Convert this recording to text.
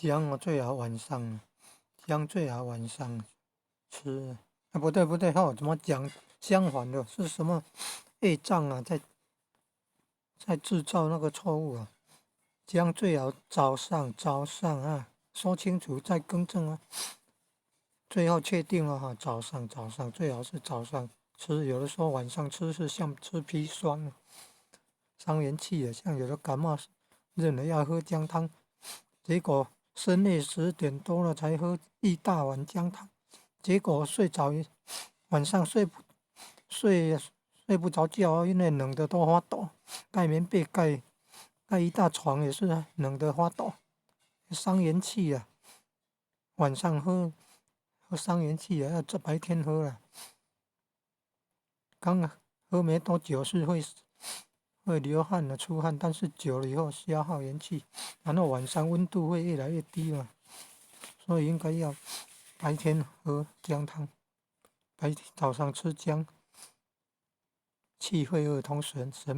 薑最好晚上，薑最好晚上吃。啊，不對不對，吼，怎麼講相反的？是什麼業障啊？在製造那個錯誤啊？薑最好早上，早上啊，說清楚再更正啊。最後確定了哈，早上早上最好是早上吃，有的說晚上吃是像吃砒霜，傷元氣啊。像有的感冒，認為要喝薑湯，結果深夜10點多了才喝一大碗薑湯，結果睡着，晚上睡不着覺，因為冷得都發抖，蓋棉被蓋蓋一大床也是冷得發抖，傷元氣啊。晚上喝喝傷元氣啊，要這白天喝了。剛喝沒多久是會流汗的出汗，但是久了以後消耗元氣，然後晚上溫度會越來越低嘛，所以應該要白天喝薑湯，白早上吃薑，氣血二通神神。